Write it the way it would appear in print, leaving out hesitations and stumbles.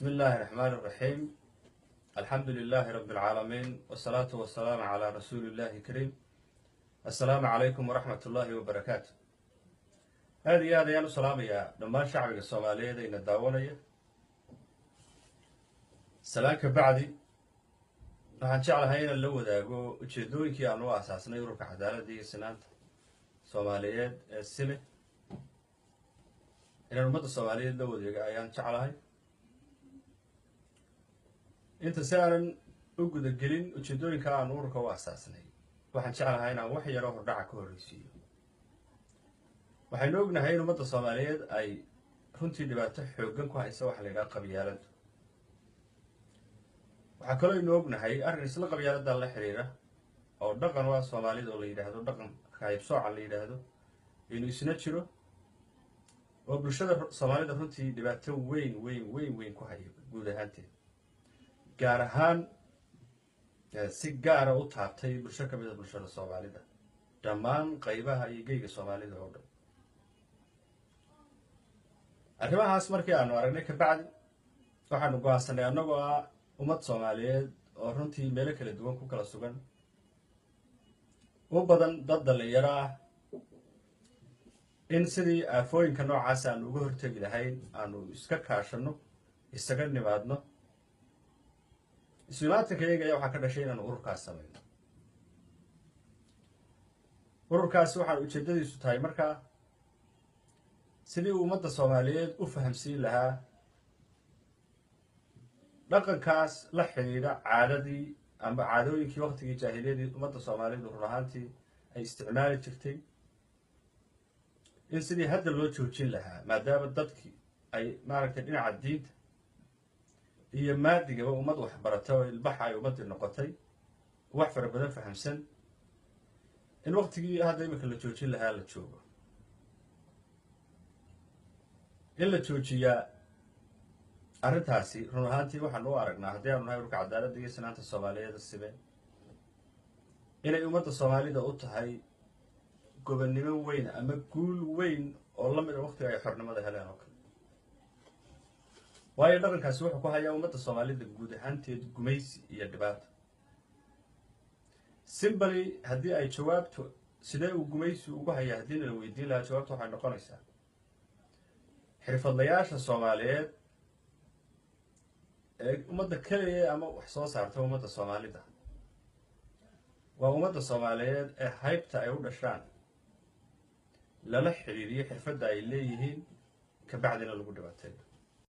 بسم الله الرحمن الرحيم، الحمد لله رب العالمين، والصلاة والسلام على رسول الله الكريم. السلام عليكم ورحمة الله وبركاته. Aada iyo aad ayaan u salaamayaa dhammaan shacbiga Soomaaliyeed ayna daawanaya. Salaan ka bacdi, waxaan jeclahay inaan la wadaago ujeedooyinkii aan u aasaasnay Ururka Cadaaladda iyo Sinaanta Soomaaliyeed ee SIME. Inaan ummadda Soomaaliyeed la wadaago ayaan jeclahay. Inta si aanan u gudagelin ujeedooyinka aan ururka u aasaasnay, waxaan jeclahay inaan wax yaroo hordhaca ka horreysiiyo. Waxaynu ognahay in ummadda Soomaaliyeed ay runtii dhibaato xooggan ku haysa waxa la yidhaha qabyaaladdu. Waxaa kaloo aynu ognahay arrin isla qabyaaladda la xiriira oo dhaqan waa Soomaalida oo la yidhaahdo dhaqan haybsooca la yidhaahdo inuu isna jiro oo bulshada Soomaalida runtii dhibaato weyn weyn weyn weyn ku haya guud ahaanteed, gaar ahaan si gaara u taabtay bulsho ka mida bulshada Soomaalida, dhammaan qaybaha iyo geyga Soomaalida oo dhan. Arrimahaas markii aanu aragnay kabacdi, waxaanu go'aansanay, annagoo ah ummad Soomaaliyeed oo runtii meelo kala duwan ku kala sugan, u badan dad dhalinyaro ah, in sidii aafooyinka noocaas aanu uga hortegi lahayn aanu iska kaashanno, isaga nimaadno. Ismimaatinka iyaga ayaa waxaa ka dhashay inaanu ururkaas samayno. Ururkaasi waxaan ujeeddadiisu tahay markaa sidii uu ummadda Soomaaliyeed u fahamsiin lahaa dhaqankaas la xidhiidha caadadii amba caadooyinkii waqtigii jaahiliyadii ummadda Soomaaliyeed run ahaantii ay isticmaali jirtay, in sidii hadda loo joojin lahaa, maadaama dadkii ay maaragtay dhinaca diinta iyo maadigaba ummad waxbarata oo ilbaxa ay ummaddii noqotay, wax fara badan fahamsan, in waqtigii hadda iminka la joojin lahaa la joogo. In la joojiyaa arrintaasi run ahaantii waxaan u aragnaa, haddii aanu nahay Ururka Cadaaladda iyo Sinaanta Soomaaliyeed SIME, inay ummadda Soomaalida u tahay gobonnimo weyn ama guul weyn oo la mid a waqtiga ay xornimada heleen oo kale, waayo dhaqankaasi wuxuu ku hayaa ummadda Soomaalida guud ahaanteed gumaysi iyo dhibaato. Simply, haddii ay jawaabtu sidee uu gumaysi ugu hayaa haddii nala weydiin lahaa, jawaabtu waxay noqonaysaa xirfadlayaasha Soomaaliyeed ee ummadda keliya ama wax soo saarta ummadda Soomaalida waa ummadda Soomaaliyeed ee haybta ay u dhashaan lala xidhiiriyo xirfadda ay leeyihiin, kabacdina lagu dhibaateeyo.